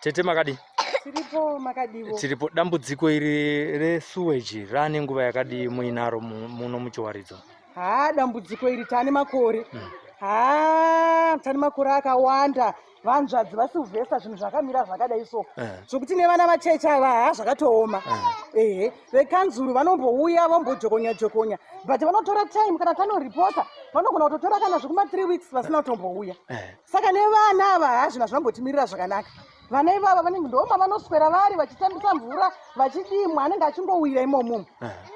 Tete makadii? Tiripo makadiwo. Tiripo. Dambudziko iri resuweji rane nguva yakadii muinaro muno muChiwaridzo? Haa dambudziko iri tane makore. Haa tane makore akawanda. Vanzvadzi vaSylvester zvinhu zvakamira zvakadai so. Zvokuti nevana vacheche ava haa zvakatooma. Ehe, vekanzuru vanombouya vombojokonya jokonya but vanotora time kana tanoripota vanogona kutotora kana zvekuma 3 weeks vasina kutombouya. Saka nevana ava haa zvinhu hazvinombotimirira zvakanaka. Vana ivava vanenge ndoma vanoswera vari vachitambisa mvura vachidii mwana anenge achingowira imomo.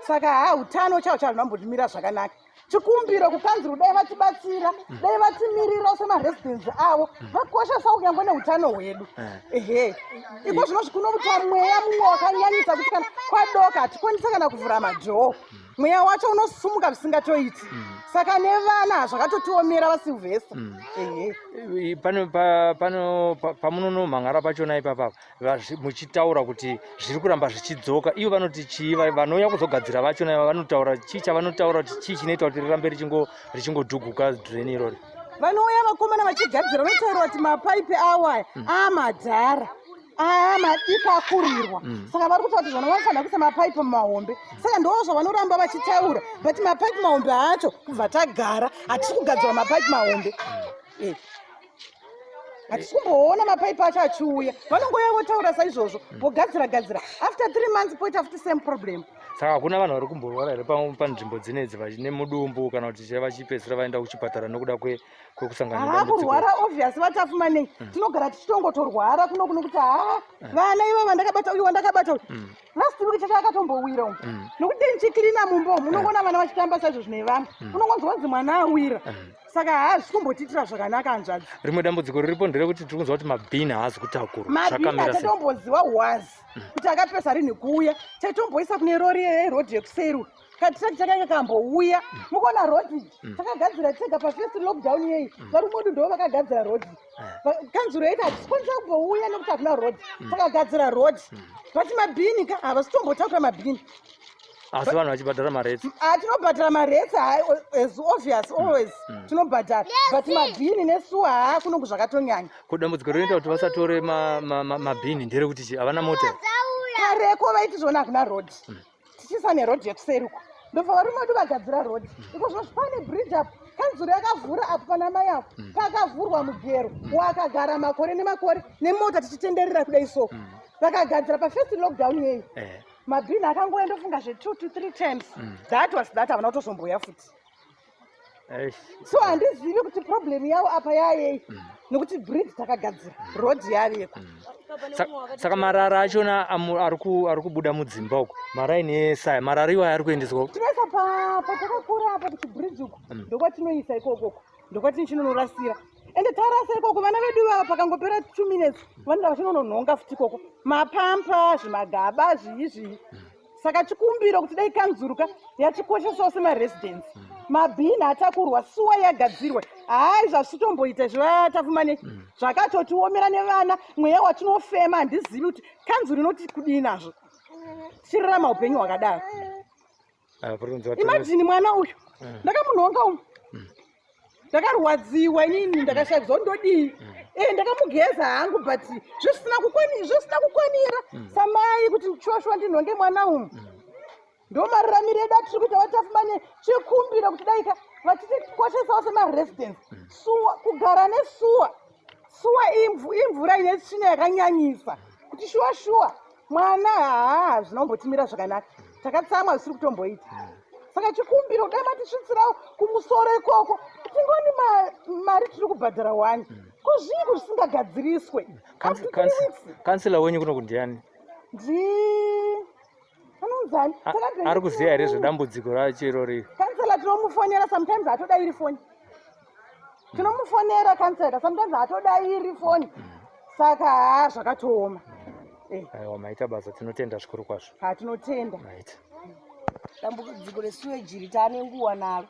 Saka haa utano chaiwo chaiwo hazvinombotimira zvakanaka. Chikumbiro kukanzuru dai vatibatsira, dai vatimirirawo semaresidents avo, vakoshesa kunyangwe neutano hwedu. Ehe. Iko zvino kunobuda mweya mumwe wakanyanyisa kuti kana kwadoka hatikwanisa kana kuvhura madhoo. Mweya wacho unosumuka zvisingatoiti. Saka nevana zvakatotiomera vaSylvester. Ehe. Pano pa, pano pa, pamunonomhan'ara pachona ipapa muchitaura kuti zviri kuramba zvichidzoka, ivo vanoti chii? Vanouya kuzogadzira vachona vanotaura chii chavanotaura kuti chii chinoita kuti rirambe richingodhuguka drain irori? Vanouya vakomana vachigadzira vanotaura kuti mapaipi awo aya amadhara, madiki akurirwa. Saka vari kutaura kuti zvona vanofanira kuisa mapaipi mahombe. Saka ndo zvavanoramba vachitaura, but mapaipi mahombe acho kubva tagara hatisi kugadzirwa mapaipi mahombe. Hatisi kumboona mapaipi acho achiuya. Vanongouya votaura saizvozvo, vogadzira gadzira, after 3 months poita futi same problem. Saka hakuna vanhu vari kumborwara here panzvimbo dzinedzi vachine mudumbu kana kuti chai vachipedzisira vaenda kuchipatara nokuda kwekusangana Haa, nedambudziko? kurwara obvious vatafuma nei. Tinogara tichitongotorwara kuno kuno kuti haa vana ivo vandakabata uyu wandakabata uyu. Last week chacho akatombowira umu. Nokuti dei ndichiklina mumba umu, unongoona vana vachitamba saizvozvo nevamwe. Unongonzwa kunzi mwana awira. Saka haa zvikumbotiitira zvakanaka hanzvadzi. Rimwe dambudziko riripo nderekuti tiri kunzwa kuti mabhini haazi kutakurwa. Mabhini Zvakamira sei? hatitomboziva wazi kuti akapesa rinhi kuuya. Taitomboisa kune rori yerodhi yekuseru. Katruck chakanga kambouya. Mukuona rodhi takagadzira tega pafirst lockdown yeyi. Varume vedu ndo vakagadzira rodhi. Kanzuro yedu hatisikwanisa kumbouya nekuti hakuna rodhi. Takagadzira rodhi. But mabhini ka havasi kutombotakura mabhini. Asi vanhu vachibhadhara maretsi. Tinobhadhara maretsi, as obvious always tinobhadhara, but mabhini nesuwa haa kunongo zvakatonyanya. Ko dambudziko rinoita kuti vasatore mabhini nderekuti chii? Havana mota. Kareko vaiti zvona hakuna rodhi. Tichiisa nerodhi yekuseri uko. Ndobva varume vedu vagadzira rodhi. Iko zvino pane bridge apo. Kanzuro yakavhura apo pana mai apo. Pakavhurwa mugero wakagara makore nemakore nemota tichitenderera kudai so. Vakagadzira pafirst lockdown yeyi. Mabhini akangouya ndofunga zve 2 to 3 times. That was that, havana kutozomboya futi. So handizivi kuti problem yavo apa yayei. Nokuti bridge takagadzira, road yaveko. Saka marara achona ari kubuda mudzimba uko, maraini esaya, marara iwayo ari kuendeswa Tinoisa patakakura apo kuti bridge uko. Ndokwatinoisa ikokoko. Ndokwatinochinorasira. Ende tarasa ikoko vana vedu vava pakangopera 2 minutes vanoda vachinononhonga futi ikoko. Mapampa, zvimagaba, zvii zvii. Saka chikumbiro kuti dai kanzuruka yatikoshesa semaresidents. Mabhini atakurwa, suwa yagadzirwa. Hai zvazvitomboita izvi vatafumane. Zvakatotiomera nevana, mweya watinofema handizivi kuti kanzuru inoti kudii nazvo. Tichirarama upenyu hwakadaro. Imagine mwana uyu. Ndakamunhonga uyu. Ndakarwadziwa inini, ndakashaya kuti ndodii. Ndakamugeza hangu but zvisina kukwanira samai kuti choshwa ndinhonge mwana umu. Ndo mararamiro edu atiri kuita vatafumane. Chikumbiro kuti dai ka vachitikoshesa semaresidents. Suwa, kugara nesuwa. Suwa imvura ine tsvina yakanyanyisa. Kuti shuwa shuwa mwana haa zvinombotimira zvakanaka. Takatsamwa zvisiri kutomboita. Saka chikumbiro dai matisvitsirawo kumusoro ikoko. Tingoni mari tiri kubhadhara wani. Ko zvii zvisingagadziriswe? Up to 3 weeks. Kansela wenyu kuno kundiani? Ndi anonzani? Ari kuziva here zvedambudziko racho irori? Kansela tinomufonera sometimes hatodairi foni. Tinomufonera kansela sometimes hatodairi foni. Saka haa zvakatooma. Aiwa maita basa, tinotenda zvikuru kwazvo. Ha tinotenda. Right. Dambudziko resuweji iri taane nguva naro.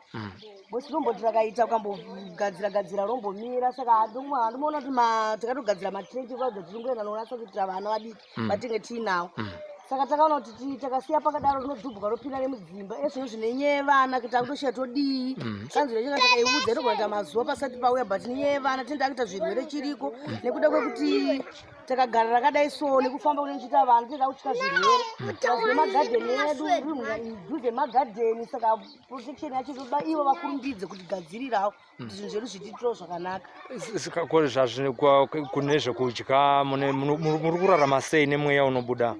Bosi romboti rakaita ukambogadzira gadzira rombomira, saka handimoona kuti takatogadzira matrenchi kwadzo tiri kungoenda norasa kuitira vana vadiki vatinge tiinawo. Saka takaona kuti takasiya pakadaro rinodhubhuka ropinda nemudzimba. Ezvino zvine nyaya yevana kuti takutoshiya todii. Kanzuro yacho takaiudza inogona kuita mazuva pasati pauya but nenyaya yevana tinenge takuita zvirwere chiriko nekuda kwekuti takagara rakadai so nekufamba kunenge kuchiita vanhu tinenge takutya zvirwere. Plus nemagadheni edu dhuze magadheni saka protection yacho inoda ivo vakurumbidze kutigadzirirawo kuti zvinhu zvedu zvitiitirawo zvakanaka. Saka ko zvazvino kune zvekudya muri kurarama sei nemweya unobuda?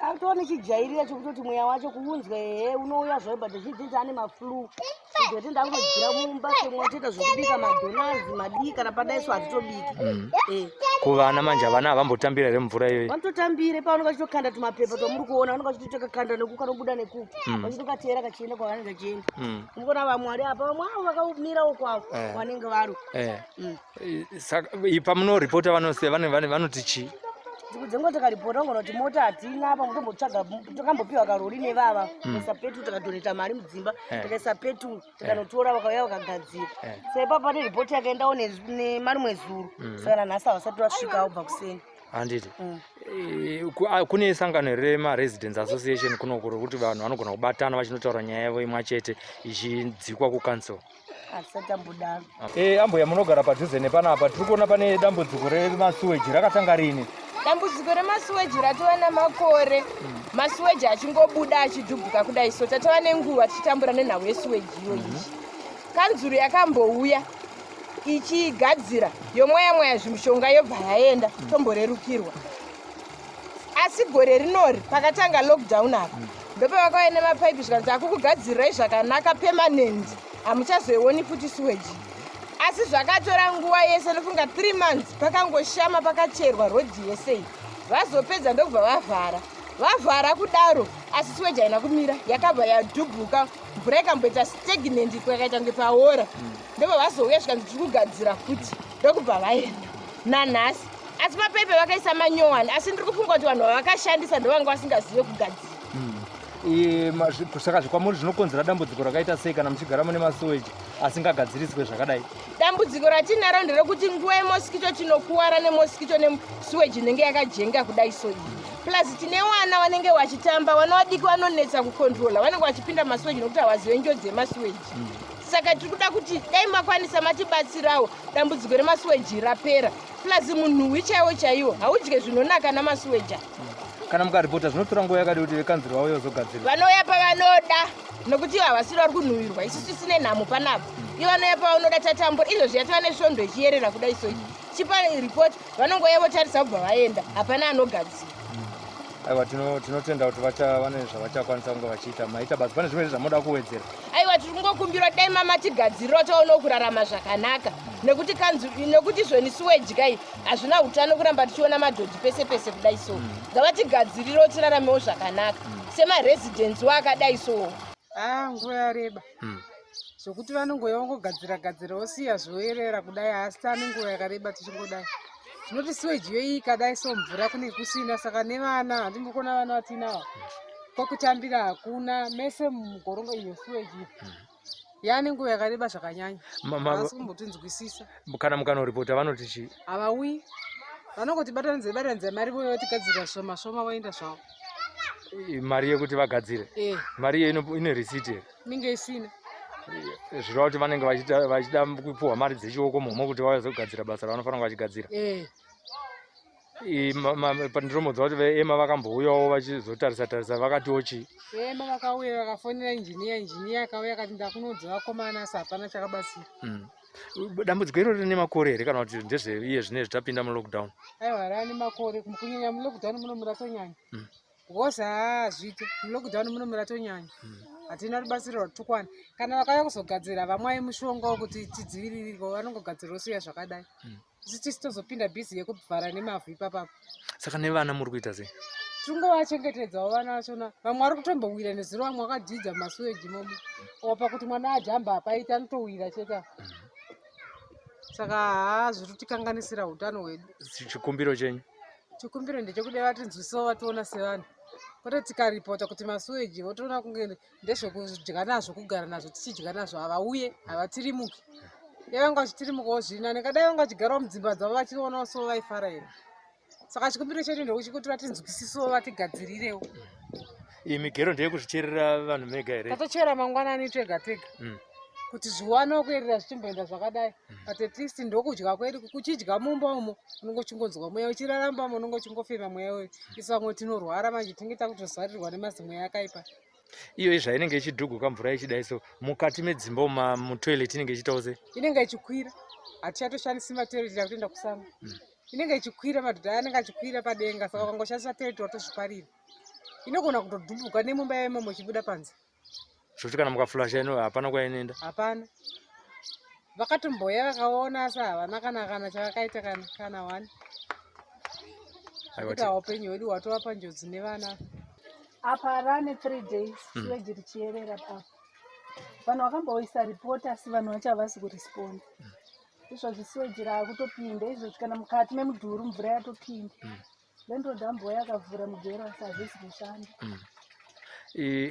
Atova nechijairira chekutoti mweya wacho kuunzwa ehe unouya zvayo but zhinji ane maflu kudya tenda kunodyira mumba semwa toita zvekubika madhonazi madii kana padai so hatitobiki. Kuvana manje vana havambotambira here mvura iyoyi? Vanototambire pavanenge vachitokanda tumapepa twamuri kuona vanenge vachitokanda nekuku kanobuda nekuku vachitokateera kachienda kwavanenge vachienda. Mukuona vamwe vari apa vamwe avo vakamira uko avo vanenge vari. Saka pamunoripota vanoti chii? Dzimwe takaripota vangona kuti mota hatina apa mutombotsvaga takambopiwa karori nevava tikaisa peturu takadoneta mari mudzimba tikaisa peturu tikanotora vakauya vakagadzira. Saka ipapo pane ripoti yakaendawo nemarimwe zuro saka nanhasi havasati vasvika kubva kuseni. Handiti kune sangano remaresidents association kunoku rekuti vanhu vanogona kubatana vachinotaura nyaya yavo imwe chete ichidzikwa kucouncil? Hatisati tambodaro. Ambuya munogara padhuze nepanapa, tiri kuona pane dambudziko remasuweji rakatanga rini? Dambudziko remasuweji ratova namakore, masuweji achingobuda achidhubhuka kudai so tatova nenguva tichitambura nenhau yesuweji iyoyi. Kanzuru yakambouya ichigadzira yomwaya mwaya zvimushonga yobva yaenda tomborerukirwa, asi gore rinori pakatanga lockdown apa ndopavakauya nemapaipi zvikanzi akukugadzirirai zvakanaka permanent, hamuchazoioni futi suweji. Asi zvakatora nguva yese, ndofunga 3 months pakangoshama pakacherwa rodhi yese iyi. Vazopedza ndokubva vavhara, vavhara kudaro asi suweji haina kumira, yakabva yadhubhuka, mvura ikamboita stagnant yakaita kunge paora, ndobva vazouya zvikanzi tiri kugadzira futi, ndokubva vaenda nanhasi. Asi mapaipi vakaisa manyowani, asi ndiri kufunga kuti vanhu vavakashandisa ndovanga vasingazive kugadzira. Saka zvikwamuri zvinokonzera dambudziko rakaita sei kana muchigara mune masuweji asingagadziriswe zvakadai? Dambudziko ratinaro nderekuti nguva yemosquito tinokuwara nemosquito nesuweji inenge yakajenga kudai so iyi. Plus tine vana vanenge vachitamba, vana vadiki vanonetsa kucontrola, vanenge vachipinda masuweji nokuti havazive njodzi yemasuweji. Saka tiri kuda kuti dai makwanisa matibatsirawo dambudziko remasuweji rapera. Plus munhuhwi chaiwo chaiwo haudye zvinonaka namasuweji. Kana mukaripota zvinotora nguva yakadi kuti vekanzuro vauye vazogadzira? Vanouya pavanoda nokuti ivo havasiri vari kunhuhwirwa, isusu tisine nhamo panapa. Ivo vanouya pavanoda, tatambura izvozvi yatova nesvondo ichiyerera kudai so chipa ripoti vanongouya votarisa kubva vaenda, hapana anogadzira. Aiwa, tinotenda kuti vane zvavachakwanisa kunge vachiita. Maita basa. Pane zvimwe zvamunoda kuwedzera? Aiwa, tiri kungokumbirwa dai mamatigadzirira taonawo kurarama zvakanaka nekuti kanzu nekuti zvoni suweji kai hazvina utano kuramba tichiona madhodhi pese pese kudai so ngavatigadzirirewo tiraramewo zvakanaka semaresidents akadai so. Nguva yareba zvokuti vanongouya vongogadzira gadzira vosiya zvoerera kudai, asi tane nguva yakareba tichingodai. Zvinoti siweji yoiyi ikadai so mvura kunenge kusina, saka nevana handimbokona vana vatinavo kwekutambira hakuna, mese mugoronga iyo siweji yaane nguva yakareba zvakanyanya, havasi kumbotinzwisisa. Kana mukanoripota vanoti chii? Havauyi, vanongoti batanidze batanidze mari voyo vatigadzirira shoma shoma voenda zvavo. Mari yekuti vagadzire? Mari iyo ine risiti here? Inenge isina. Zvireva kuti vanenge vachida kupuhwa mari dzechioko muhomwe kuti vazogadzira basa ravanofanira kunge vachigadzira. Pandirombodza kuti veEMA vakambouyawo vachizotarisa tarisa, vakatiwo chii? EMA vakauya vakafonera injiniya, injiniya akauya akati ndakunodza vakomana, asi hapana chakabatsira. Dambudziko iro rine makore here kana kuti ndezveiye zvinezvi tapinda mulockdown? Aiwa, rane makore, kunyanya mulockdown muno muratonyanya because haazviite mulockdown muno muratonyanya, hatina rubatsiro rwatukwana. Kana vakauya kuzogadzira vamwai mushonga wekuti tidzivirirwe, vanongogadzira vosiya zvakadai, isu tisi tozopinda busy yekuvhara nemavhu ipapapo. Saka nevana muri kuita sei? Tingovachengetedzawo vana vachona, vamwe vari kutombowira nezuro, vamwe vakadzidza mumasuweji imomo, opa kuti mwana ajamba apaita anotowira chete. Saka haa, zviri kutikanganisira utano hwedu. Chikumbiro chenyu? Chikumbiro ndechekuda vatinzwisiwo, vationa sevanhu, kwete tikaripota kuti masuweji votoona kunge ndezvekudya nazvo, kugara nazvo, tichidya nazvo. Havauye, havatirimuki. Dai vanga vachitirimukawo zviri nani, kadai vanga vachigarawo mudzimba dzavo vachionawo so vaifara here? Saka chikumbiro chedu ndokuchikuti vatinzwisisewo vatigadzirirewo. Iyi migero ndeyekuzvicherera vanhu mega here? Tatochera mangwanani tega tega. Kuti zviwanewo kuerera zvichimboenda zvakadai. But at least ndokudya kwedu, kuchidya mumba umo unenge uchingonzwa mweya, uchirara mumba umo unenge uchingofema mweya uyu. Isu vamwe tinorwara manje tinenge takutozarirwa nemazimweya akaipa. Iyo zvainenge ichidhuguka mvura ichidai so mukati medzimba umu mutoilet inenge ichiitawo sei? Inenge ichikwira, hatichatoshandisi matoilet, takutoenda kusango. Inenge ichikwira, madhodha aya anenge achikwira padenga, saka ukangoshandisa toilet watozviparira. Inogona kutodhumbuka nemumba yaimomo ichibuda panze. Zvekuti kana mukaflasha ino hapana kwainoenda? Hapana. Vakatomboya vakaona asi havana kana chavakaita kana one. Kuti upenyu hwedu hwatova panjodzi nevana. Apa rane 3 days siweji richiyerera apa. Vanhu vakamboisa report asi vanhu vacho havasi kuresponda. Izvozvi siweji raakutopinda izvozvi kana mukati memudhuri mvura yatopinda. Landlord amboya akavhura mugero asi hazvisi kushanda.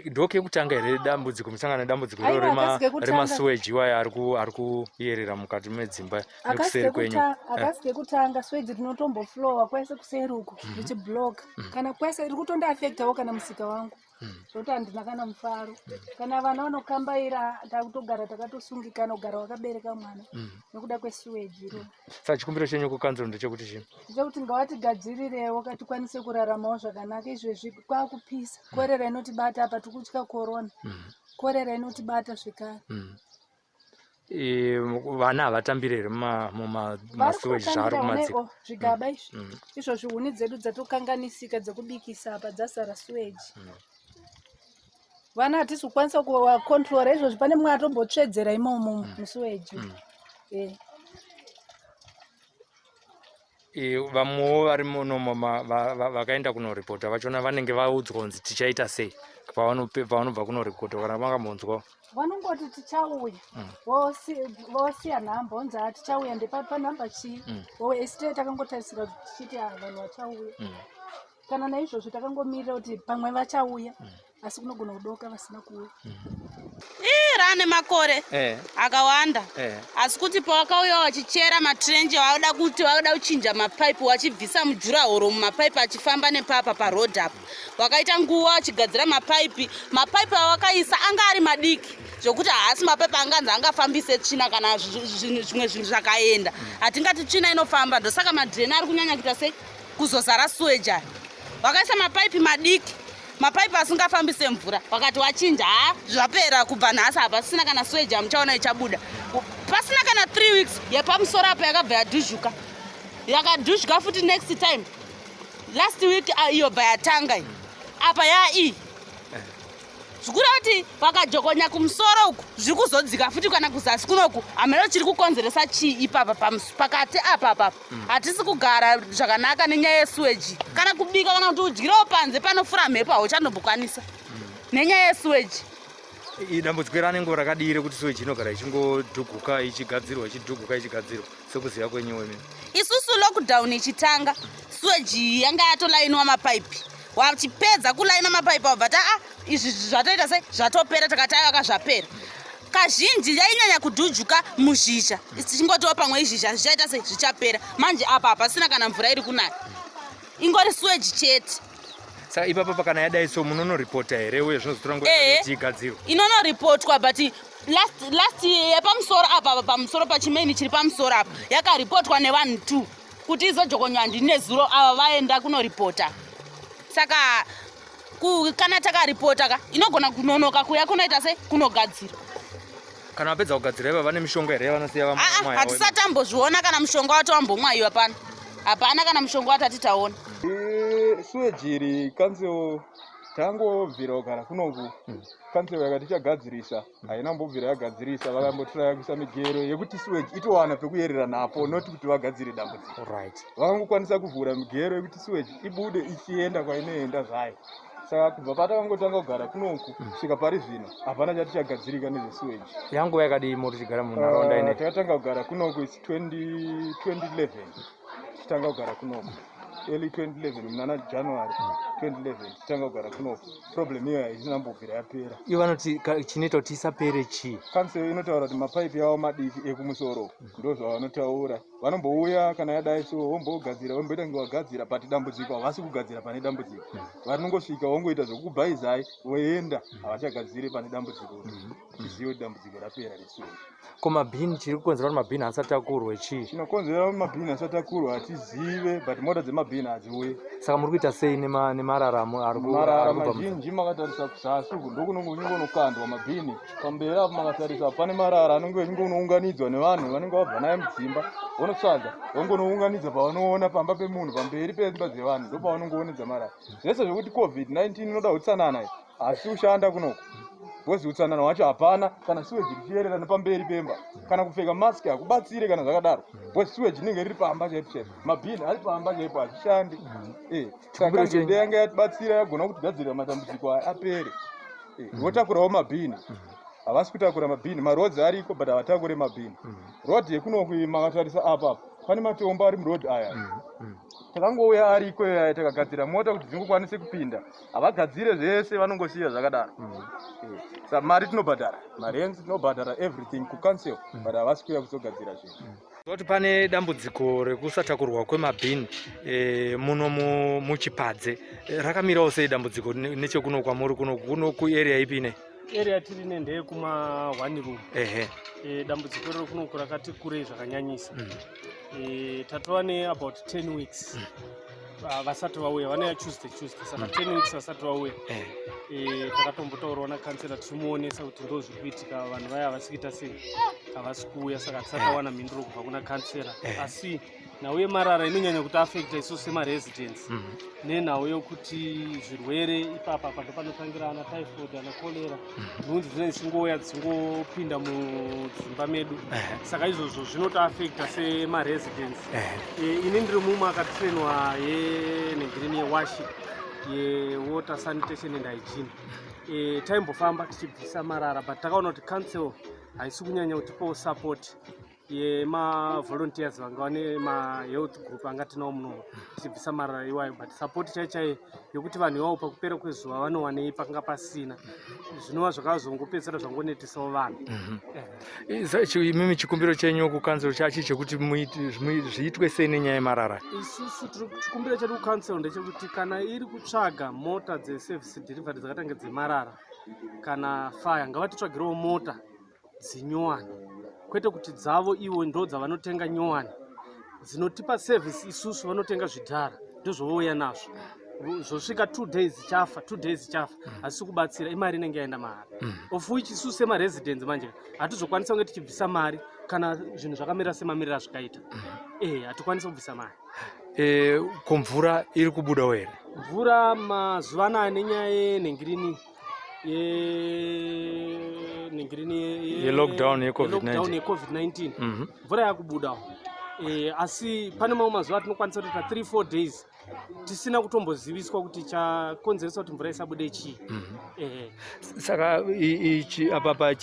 Ndokekutanga here dambudziko musangana nedambudziko Aiwa, iroro hakasi kekutanga. remasuweji iwaya ari kuyerera mukati medzimba nekuseri kwenyu? Hakasi kekutanga, siweji rinotomboflowa kwese kuseri uko richibloka. Kana kwese riri kutondiafektawo kana musika wangu. Zvekuti handina kana mufaro. Kana vana vanokambaira takutogara takatosungikana kugara wakabereka mwana nekuda kwesuweji iroro. Saka chikumbiro chenyu kukanzuro ndechekuti chii? Ndechekuti ngavatigadzirirewo katikwanise kuraramawo zvakanaka. Izvezvi kwakupisa, korera inotibata apa, tikutya korona, korera inotibata zvekare. Vana havatambiri here mumasuweji zvaari kumadzika? Vari zvigaba izvi. Izvozvi huni dzedu dzatokanganisika dzekubikisa apa dzazara suweji. Vana hatisi kukwanisa kuvakontrora izvozvi, pane mumwe atombotsvedzera imomo musuweji. Vamwewo vari muno vakaenda kunoripota vachona vanenge vaudzwa kunzi tichaita sei pavanobva kunoripota, kana vakambonzwa? Vanongoti tichauya, vosiya nhamba, onzi ha tichauya ndepapa nhamba chii, esite takangotarisira kuti tichiti vanhu vachauya. Kana naizvozvo takangomirira kuti pamwe vachauya, asi kunogona kudoka vasina kuuya. Rane makore akawanda. Asi kuti pawakauya wachichera matrenje, vauda kuti vauda kuchinja mapaipi, wachibvisa mujurahoro mumapaipi achifamba nepapa paroad apa, wakaita nguva wachigadzira mapaipi. Mapaipi awakaisa anga ari madiki zvokuti haasi mapaipi anganzi angafambise tsvina kana zvimwe zvinhu zvakaenda. Hatingati tsvina inofamba, ndosaka madrena ari kunyanya kuita sei kuzozara sewage aya. Wakaisa mapaipi madiki, mapaipi asingafambise mvura, wakati wachinja, ha zvapera kubva nhasi hapasisina kana sewage amuchaona ichabuda. Pasina kana 3 weeks yepamusoro apa yakabva yadhuzhuka, yakadhuzhuka futi next time last week iyo bva yatanga iyi apa yaa iyi. Zvikura kuti vakajokonya kumusoro uku zviri kuzodzika futi kana kuzasi kunoku, hameno chiri kukonzeresa chii ipapa pakati apa apa. Hatisi kugara zvakanaka nenyaya yesuweji, kana kubika kana kuti udyirewo panze panofura mhepo hauchandombokwanisa nenyaya yesuweji. Dambudziko ranenge rakadii rekuti suweji inogara ichingodhuguka ichigadzirwa, ichidhuguka ichigadzirwa, sekuziva kwenyu imi? Isusu lockdown ichitanga suweji yanga yatolainwa mapaipi, wachipedza kulaina mapaipi wabva ta izvi zvatoita sei zvatopera, takati aiwa kazvapera. Kazhinji yainyanya kudhudhuka muzhizha, tichingotiwo pamwe izhizha zvichaita sei zvichapera. Manje apa hapasina kana mvura iri kunaya, ingori suweji chete. Saka ipapa pakana yadai so munonoripota here uye zvinozotora nguva kuti igadzirwe? Inonoripotwa, but last yepamusoro apa, pamusoro pachimeni chiri pamusoro apa yakaripotwa nevanhu 2 kuti izojokonywa ndinezuro ava vaenda kunoripota. Saka kana takaripota ka inogona kunonoka kuya kunoita sei kunogadzirwa. Kana vapedza kugadzira iva vane mishonga here yavanosiya vamwe? Hatisati tambozviona kana mushonga wacho wambomwaiwa pano, hapana kana mushonga watati taona. Suweji iri kanzuro tangobvira kugara kunoku, kanzuro yakati ichagadzirisa, haina kumbobvira yagadzirisa. Vakambotiraya kuisa migero yekuti suweji itowana pekuyerera napo, noti kuti vagadzire dambudziko. Vakangokwanisa kuvhura migero yekuti suweji ibude ichienda kwainoenda zvayo. Saka kubva patakangotanga kugara kunoku kusvika pari zvino hapana chati chagadzirika nezvesuweji. Yanguva yakadii muri tichigara munharaunda ine? Takatanga kugara kunoku its 2011, tichitanga kugara kunoku early 2011, munana January 2011 tichitanga kugara kunoku. Problem iyo haisina mbobvira yapera. Ivo vanoti chinoita kuti isapere chii? Council inotaura kuti mapaipi avo madiki ekumusoro, ndo zvavanotaura. Vanombouya kana yadai so vombogadzira, vomboita kunge vagadzira, but dambudziko havasi kugadzira pane dambudziko. Vanongosvika vongoita zvokubhaizai voenda, havachagadzire pane dambudziko kuti tizive kuti dambudziko rapera resuweji. Ko mabhini, chiri kukonzera kuti mabhini asati akurwe chii? Chinokonzera kuti mabhini asati akurwa hatizive, but mota dzemabhini hadziuye. Saka muri kuita sei nemarara ari Marara mazhinji makatarisa kuzasi uku ndokunongonokandwa mabhini. Pamberi apo makatarisa pane marara anenge achingonounganidzwa nevanhu vanenge vabva naye mudzimba, vonotsvaga vongonounganidza pavanoona pamba pemunhu, pamberi pemba dzevanhu ndopavanongoonedza marara. Zvese zvekuti COVID-19 inoda utsanana iyi hazvisi kushanda kunoko because utsanana hwacho hapana. Kana siweji richiyerera nepamberi pemba, kana kupfeka mask hakubatsire kana zvakadaro because siweji inenge riri pamba chaipo chaipo, mabhini ari pamba chaipo, hazvishandi. Saka kanzuru yanga yatibatsira yagona kutigadzirira matambudziko aya apere. Votakurawo mabhini, havasi kutakura mabhini. Maroads ariko but havatakure mabhini. Road yekunoku makatarisa apa pane matombo ari muroad aya takangouya ariko aya, takagadzira mota kuti dzingokwanise kupinda. Havagadzire zvese, vanongosiya zvakadaro. Sa mari tinobhadhara, marents tinobhadhara, everything kucouncil, but havasi kuuya kuzogadzira zvinhu. Kuti pane dambudziko rekusatakurwa kwemabhini muno muChipadze, rakamirawo sei dambudziko nechekuno kwamuri kuno kuno kuarea ipi ine? Area tiri ne ndeyekuma one room. Ehe. Dambudziko rero kunoku rakati kurei zvakanyanyisa. Tatova neabout 10 weeks vasati vauya. Vanouya Tuesday Tuesday, saka 10 weeks vasati vauya. Takatombotaurawo nakansela tichimuonesa kuti ndo zviri kuitika, vanhu vaya havasi kuita sei, havasi kuuya, saka tisati tawana mhinduro kubva kuna kansela. Asi nhau yemarara inonyanya kuti afecta isusu semaresidents nenhau yokuti zvirwere ipapa apa ndopanotangira ana typhoid, ana cholera, nhunzi dzinenge dzichingouya dzichingopinda mudzimba medu. Saka izvozvo zvinotoafecta semaresidents. Ini ndiri mumwe akatrainwa yenhengirini yeWASH, yewater sanitation and hygiene. Taimbofamba tichibvisa marara, but takaona kuti council haisi kunyanya kutipawo support yemavolunteers vanga vane mahealth group anga tinawo munomu tichibvisa marara iwayo, but support chai chai yokuti vanhu ivavo pakupera kwezuva vanowanei pakanga pasina, zvinova zvakazongopedzisira zvangonetisawo vanhu. Imimi chikumbiro chenyu kukanzuro chachi chekuti zviitwe sei nenyaya yemarara? Isusu chikumbiro chedu kucouncil ndechekuti kana iri kutsvaga mota dzeservice delivery dzakatange dzemarara kana fire, ngavatitsvagirewo mota dzinyowani, kwete kuti dzavo ivo ndo dzavanotenga nyowani dzinotipa service. Isusu vanotenga zvidhara ndozvovouya nazvo, zvosvika 2 days chafa, 2 days chafa, hazisi kubatsira, imari inenge yaenda mahara, of which isusu semaresidents manje hatizokwanisa kunge tichibvisa mari kana zvinhu zvakamira semamiriro azvikaita. Hatikwanisi kubvisa mari. Ko mvura iri kubudawo here? Mvura mazuva anaya nenyaya yenhengirini, yenhengirini, Yelockdown yeCOVID-19. Yelockdown yeCOVID-19, mvura yakubudawo. Asi pane mamwe mazuva atinokwanisa kutoita 3 4 days tisina kutomboziviswa kuti chakonzeresa kuti mvura isabude chii. Saka ichi apa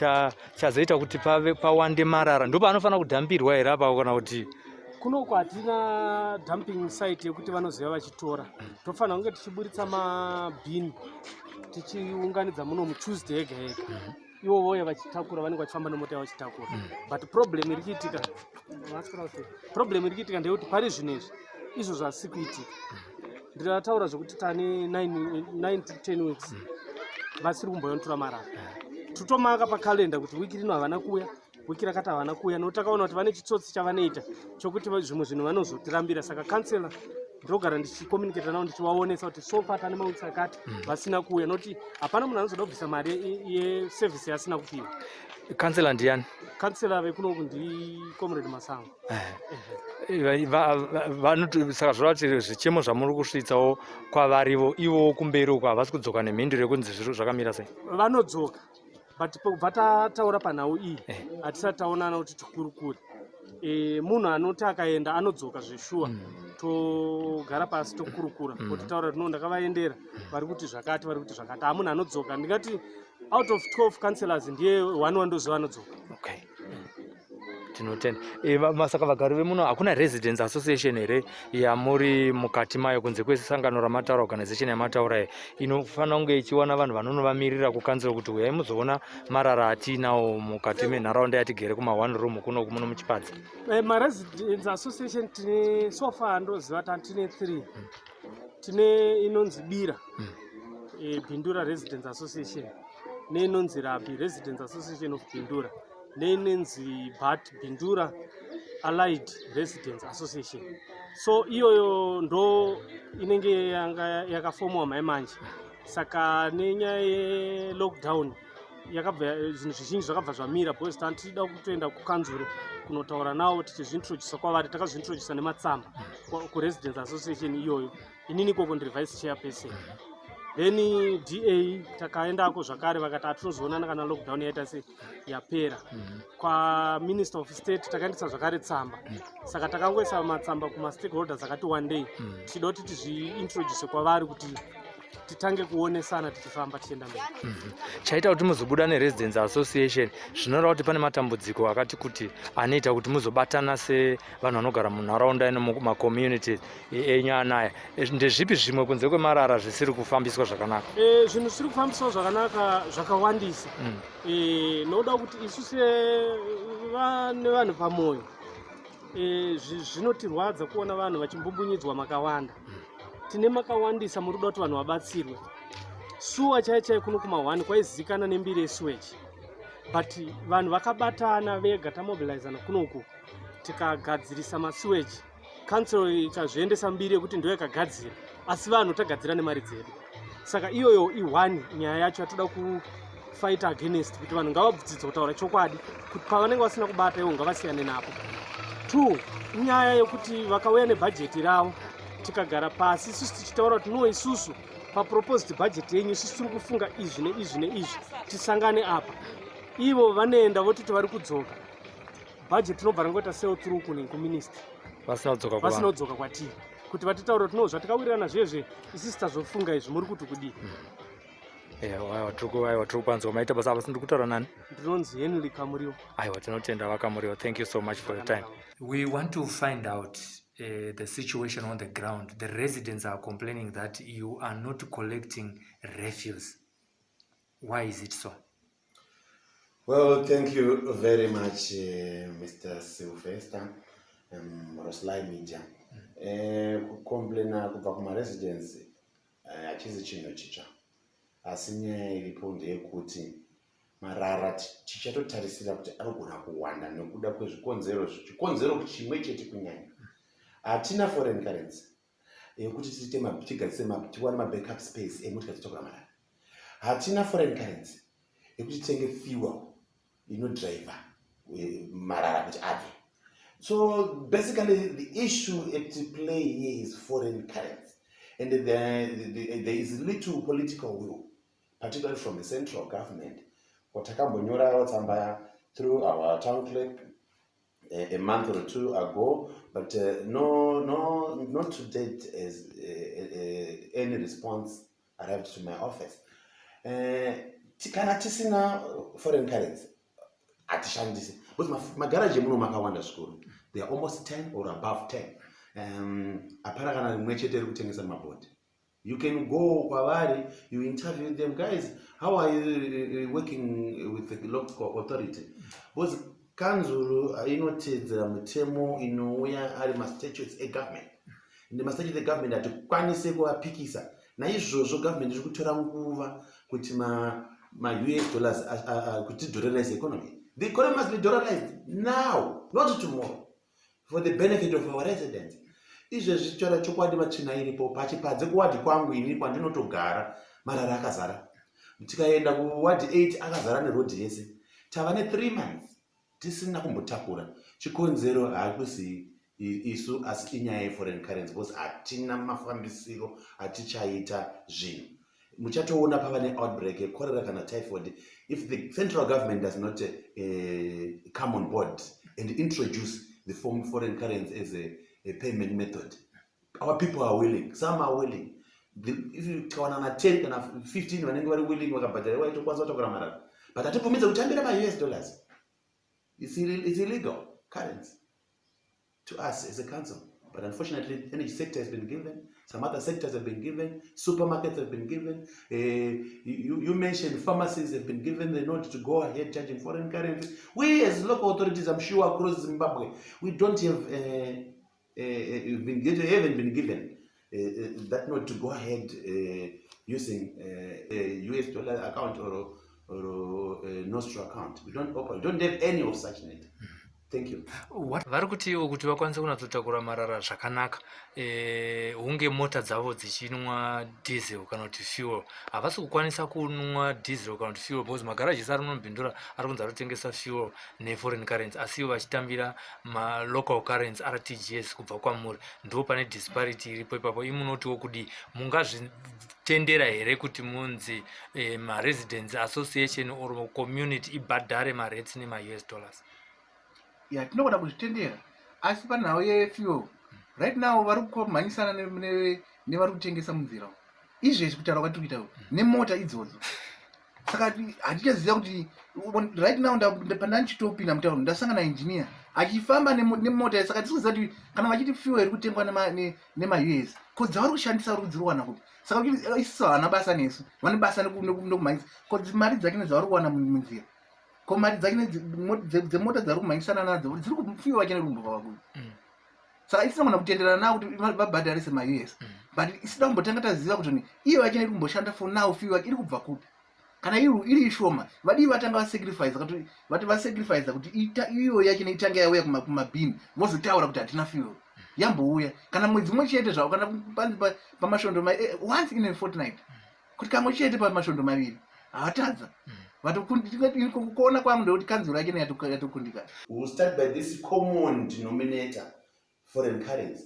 chazoita kuti pave pawande marara ndo paanofanira kudhambirwa here apa, kana kuti? Kunoku hatina dumping site yekuti vanoziva vachitora. Tofanira kunge tichiburitsa mabhini tichiunganidza muno muTuesday yega yega, ivo voya vachitakura, vanenge vachifamba nemota yavo vachitakura. But problem iri kuitika, problem iri kuitika ndeyekuti pari zvino izvi izvo zvasi kuitika. Ndinataura zvekuti tane 9 to 10 weeks vasiri kumbonotora marara. Totomaka pakalenda kuti wiki rino havana kuuya, wiki rakati havana kuuya, nokuti takaona kuti vane chitsotsi chavanoita chokuti zvimwe zvinhu vanozotirambira. Saka kansela ndogara ndichicommunicata navo ndichivaonesa kuti so far tane maweeks akati vasina kuuya, nokuti hapana munhu anozoda kubvisa mari yeservice yaasina kupiwa. Kansela ndiani? Kansela vekunoku ndicomrade Masango. Saka zvoreva kuti zvichemo zvamuri kusvitsawo kwavarivo ivowo kumberi uko havasi kudzoka nemhinduro yekunzi zviro zvakamira sei? Vanodzoka, but kubva tataura panhau iyi hatisati taonana kuti tikurukure. Munhu anoti akaenda anodzoka zveshuwa, togara pasi tokurukura, otitaura kuti no, ndakavaendera, vari kuti zvakati, vari kuti zvakati. Hamunhu anodzoka, ndingati out of 12 councillors ndiye one wandoziva anodzoka. Okay. Tinotenda. E, saka vagari vemuno hakuna residents association here yamuri mukati mayo kunze kwesangano ramataura organization yamataura iyi inofanira kunge ichiwana vanhu vanonovamirira kukanzuro kuti huyai muzoona marara atiinawo mukati menharaunda yatigere kuma one room kuno muno muchipadza? Eh, maresidents association tine so far ndoziva tani tine three. Tine inonzi Bira, Bindura Residents Association, neinonzi Rabi Residents Association of Bindura, neinonzi Bat Bindura Allied Residents Association. So iyoyo ndo inenge yanga yakafomwa mai manje. Saka nenyaya yelockdown yakabva, zvinhu zvizhinji zvakabva zvamira because tanga tichida kutoenda kukanzuro kunotaura navo tichizviintrodusa kwavari. Takazviintrodusa nematsamba kuresidents association iyoyo. Inini ikoko ndiri vice chairperson. Then DA takaendako zvakare, vakati hatinozoonana kana lockdown yaita se yapera. Kwaminister of state takaendesa zvakare tsamba. Saka takangoisa matsamba kumastakeholders akati one day, tichida kuti tizviintroduce kwavari kuti titange kuonesana tichifamba tichienda mberi. Chaita kuti muzobuda neresidents association zvinoreva kuti pane matambudziko akati kuti anoita kuti muzobatana sevanhu vanogara munharaunda ino, mumacommunity enyu anaya. Ndezvipi zvimwe kunze kwemarara zvisiri kufambiswa zvakanaka? Zvinhu zvisiri kufambiswa zvakanaka zvakawandisa. Nokuda kuti isu sevane vanhu pamwoyo, zvinotirwadza kuona vanhu vachimbubunyidzwa makawanda. Tine makawandisa muri kuda kuti vanhu vabatsirwe. Suwa chai chai kuno kuma1 kwaizivikana nembiri yesewage, but vanhu vakabatana vega, tamobilizana kunoku tikagadzirisa masewage. Council ikazviendesa mbiri yekuti ndo yakagadzira, asi vanhu tagadzira nemari dzedu. Saka iyoyo i1 nyaya yacho yatoda kufight against, kuti vanhu ngavabvudzidze kutaura chokwadi kuti pavanenge vasina kubata ivo ngavasiyane napo. Two, inyaya yekuti vakauya nebhajeti ravo, tikagara pasi isusu tichitaura kuti no, isusu paproposed budget yenyu isusu tiri kufunga izvi neizvi neizvi, tisangane apa. Ivo vanoenda votiti vari kudzoka, budget tinobva rangoita sell through kune kuministry. Vasina kudzoka vasina kuvanhu. Kudzoka kwatiri kuti vatitaura kuti no, zvatikawirirana zvezve isusu tazofunga izvi, muri kuti kudii? Aiwa, tiri kupanzwa. Maita basa. Apa ndiri kutaura nani? Ndinonzi Henry Kamuriwo. Aiwa, tinotenda vaKamuriwo. Thank you so much for your time. We want to find out the situation on the ground. The residents are complaining that you are not collecting refuse. Why is it so? Well, thank you very much, Mr. Sylvester, Roslai Media. Kucomplaina kubva kumaresidents hachisi chinhu chitsva, asi nyaya iripo ndeyekuti marara tichatotarisira kuti anogona kuwanda nekuda kwezvikonzero. Chikonzero chimwe chete kunyanya, hatina foreign currency yekuti tiite tigadzise tiwane mabackup space emotikari dzitakura marara. Hatina foreign currency yekuti titenge fuel inodriva marara kuti abve. So basically the issue at play here is foreign currency, and there is little political will, particularly from the central government. Takambonyora tsamba through our town clerk a month or two ago, but no, not to date as any response arrived to my office. Kana tisina foreign currency hatishandisi, because magaraji emuno makawanda zvikuru. They are almost 10 or above 10. Hapana kana rimwe chete riri kutengesa mabhodhi. You can go kwavari, you interview them: "Guys, how are you working with the local authority?" Because kanzuru inoteedzera mitemo inouya ari mastatutes egovernment, and mastatutes egovernment hatikwanise kuvapikisa. Naizvozvo government iri kutora nguva kuti ma-US dollars kuti dollarize economy. The economy must be dollarized now, not tomorrow, for the benefit of our residents. Izvezvi taura chokwadi, matsvina iripo pachipadze kuwadhi kwangu ini kwandinotogara, marara akazara. Tikaenda kuwadhi 8 akazara nerodhi yese. Tava ne3 months tisina kumbotakura. Chikonzero hakusi isu, asi inyaya yeforeign currency, because hatina mafambisiro atichaita zvinhu. Muchatoona pava neoutbreak yecholera kana typhoid if the central government does not come on board and introduce the form foreign currency as a payment method. Our people are willing, some are willing. If you tikawana na 10 kana 15 vanenge vari willing, vakabhadhara, vaitokwanisa kutakura marara, but hatibvumidze kutambira maUS dollars. It's illegal. currency to us as a council. But unfortunately, the energy sector has been given, some other sectors have been given, supermarkets have been given. You mentioned pharmacies have been given the note to go ahead charging foreign currency. We as local authorities, I'm sure across Zimbabwe, we don't have, been, haven't been given that note to go ahead using a US dollar account or a Nostro account. We don't open, we don't have any of such net. Thank you. Vari kuti ivo kuti vakwanise kunatsotakura marara zvakanaka, hunge mota dzavo dzichinwa diesel kana kuti fuel. Havasi kukwanisa kunwa diesel kana kuti fuel because magaraji ese ari munoBindura ari kunzi arikutengesa fuel neforeign currency, asi ivo vachitambira malocal currency, RTGS, kubva kwamuri. Ndo pane disparity iripo ipapo. Imunotiwo kudii? Mungazvitendera here kuti munzi maresidents association or community ibhadhare marates nemaUS dollars? Ya, tinogona kuzvitendera, asi panhau yefuel right now vari kumhanyisana nevari kutengesa munzira izvezvi, kutaura kwatiri kuita nemota idzodzo. Saka hatichaziva kuti right now pandandichitopinda mutauni ndasangana engineer achifamba nemota. Saka tisi kuziva kuti kana vachiti fuel iri kutengwa nemaUS, ko dzavari kushandisa uri kudziriwana kupi? Saka isusu havana basa nesu, vane basa nekumhanyisa. Ko mari dzake dzavari kuwana munzira, ko mari dzake dzemota dzavari kumhanyisana nadzo dziri kufuel vacho nekumbova kupi? Saka isina kutenderana navo kuti vabhadharise maUS, but isina kumbotanga taziva kuti iyo yacho iri kumboshanda for now, fuel yacho iri kubva kupi. Kana iri ishoma, vadii vatanga vasacrifice, kuti vati vasacrifice kuti iyo yacho itange yauya kumabhini, vozotaura kuti hatina fuel. Yambouya kana mwedzi mumwe chete zvavo, kana panzi pamasvondo once in a fortnight, kuti kamwe chete pamasvondo 2, havatadza. Kuona kwangu ndekuti kanzuro yacho yatokundikana. We will start by this common denominator, foreign currency.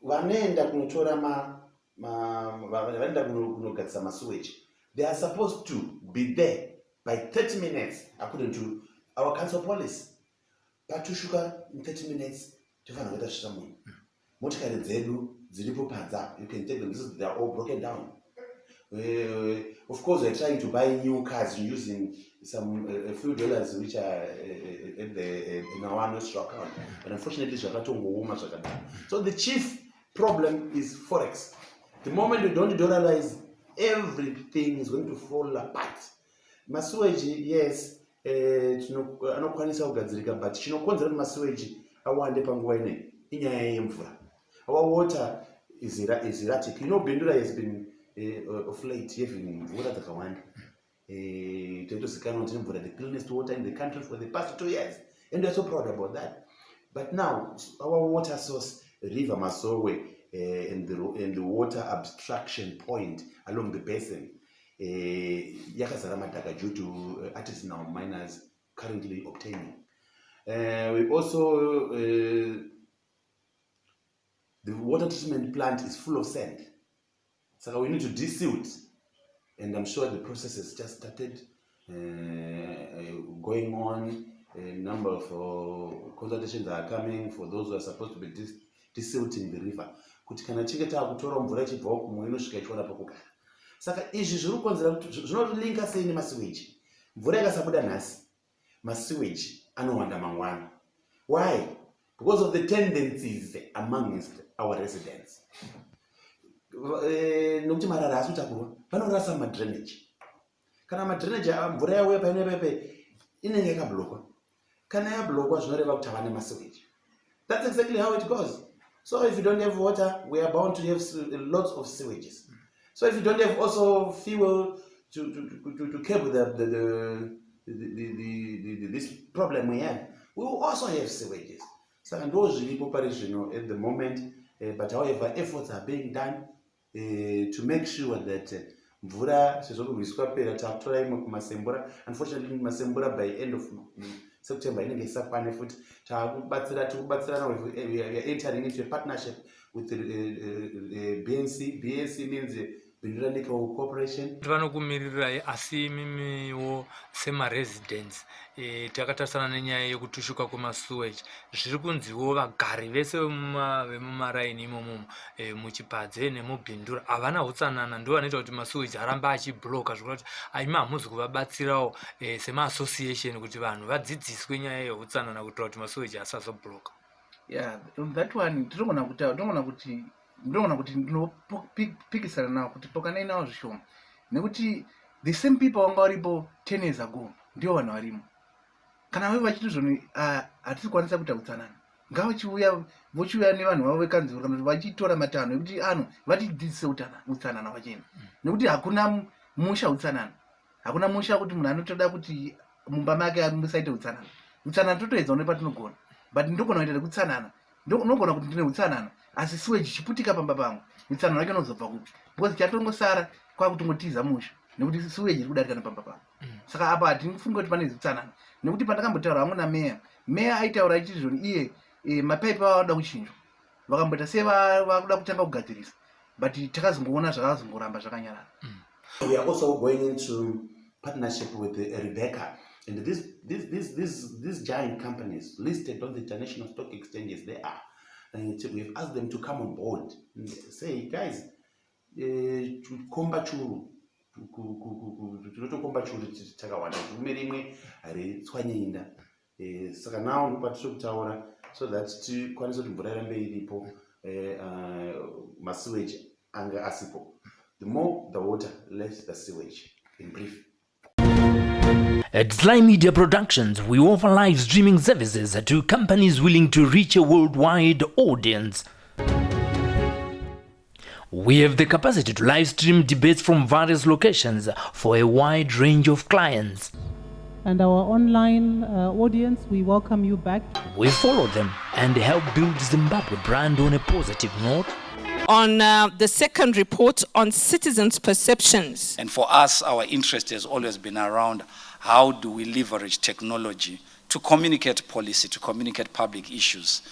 Vanoenda kunotora vanoenda kunogadzisa masewage, they are supposed to be there by 30 minutes according to our council policy. Patushuka in 30 minutes tofanira kuita svika munhu. Motikari dzedu dziripo panze apo, you can take them. They are all broken down. Of course, we're trying to buy new cars using some a few dollars which are at the in our nostro account, but unfortunately zvakatongooma zvakadaro. So the chief problem is forex. The moment you don't dollarize, everything is going to fall apart. Masewage, yes, anokwanisa kugadzirika, but chinokonzera kuti masewage awande panguva inei inyaya yemvura. Our water is erratic. Bindura has been of late having mvura dzakawanda. Taitozikanwa kuti mvura, the cleanest water in the country for the past 2 years, and we are so proud about that. But now our water source, River Masowe, and the water abstraction point along the basin, yakazara madhaka due to artisanal miners currently obtaining. We also the water treatment plant is full of sand, saka we need to desilt, and I'm sure the process has just started going on. A number of consultations are coming for those who are supposed to be desilting the river, kuti kana chinge taakutora mvura ichibvawo kumwe inosvika ichiwana pekugara. Saka izvi zviri kukonzera kuti zvinolinka sei nemasewage. Mvura ikasabuda nhasi, masewage anowanda mangwana. Why? Because of the tendencies amongst our residents. Nokuti marara haasi kutakurwa, vanorasa madrainage. Kana madrainage, mvura yauya paine pepe inenge yakablokwa. Kana yablokwa, zvinoreva kuti hava nemasewage. That's exactly how it goes. So if you don't have water, we are bound to have lots of sewages. So if you don't have also fuel to curb this problem we have, we will also have sewages. Saka ndo zviripo pari zvino at the moment, but however, efforts are being done to make sure that mvura, sezvo kurwisi kwapera, takutora imwe kuMasembura. Unfortunately, Masembura by end of September inenge isakwane futi. Taakubatsira, tiri kubatsirana, we are entering into a partnership with the BNC. BNC means Bindura Nickel Corporation. Vanokumiririrai asi imimiwo semaresidents e, takatarisana nenyaya yekutushuka kwemasuweji zviri kunziwo vagari vese vemumaraini imomomo e, muchipadze nemubhindura havana utsanana ndivo vanoita kuti masuweji arambe achibloka zvekuti kuti aimi hamuzi kuvabatsirawo e, semaassociation kuti vanhu vadzidziswe nyaya yeutsanana kuitira kuti masuweji asazobloka yeah that one tinogona kuti tinogona kuti ndinoona kuti ndinopikisana nawo kuti pokanai nawo zvishoma nekuti the same people vanga varipo ten years ago ndivo vanhu varimo kana vave vachiti zvoni ah, hatisi kukwanisa kuita utsanana ngavachiuya vochiuya nevanhu vavo vekanzuro kana kuti vachitora matanho ekuti ano vatidzidzise utsanana wachena nekuti hakuna musha utsanana hakuna musha kuti munhu anotoda kuti mumba make musaite utsanana utsanana totoedza une patinogona but ndogona kuita rekutsanana ndogona kuti ndine utsanana asi siweji chiputika pamba pangu utsanana wacho unozobva kupi because chatongosara kwakutongotiza musha nekuti siweji iri kudarika nepamba pangu mm. saka apa hatingifunge kuti pane zutsanana nekuti pandakambotaura hangu nameya meya aitaura achiti zvoni iye e, mapaipi avo anoda kuchinjwa vakamboita se vakuda kutanga kugadzirisa but takazongoona zvakazongoramba zvakanyarara mm. We are also going into partnership with Rebecca and these, these, these, these, these giant companies listed on the international stock exchanges they are and we've asked them to come on board and say guys eh, komba churu tinotokomba churu takawanda rume rimwe haritswanyinda eh, saka now ndopatiri kutaura so that tikwanise kuti mvura irambe iripo eh, uh, masewage anga asipo the more the water less the sewage in brief At Sly Media Productions, we offer live streaming services to companies willing to reach a worldwide audience. We have the capacity to live stream debates from various locations for a wide range of clients. And our online audience, we welcome you back. We follow them and help build Zimbabwe brand on a positive note. On the second report on citizens' perceptions. And for us, our interest has always been around how do we leverage technology to communicate policy, to communicate public issues.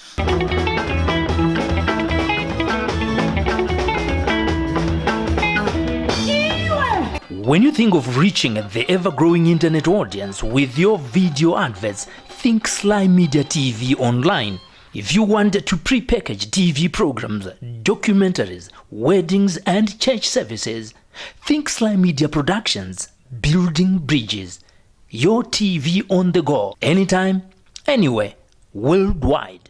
When you think of reaching the ever-growing internet audience with your video adverts, think Sly Media TV online. If you want to pre-package TV programs, documentaries, weddings and church services, think Sly Media Productions, building bridges. Your TV on the go, anytime, anywhere, worldwide.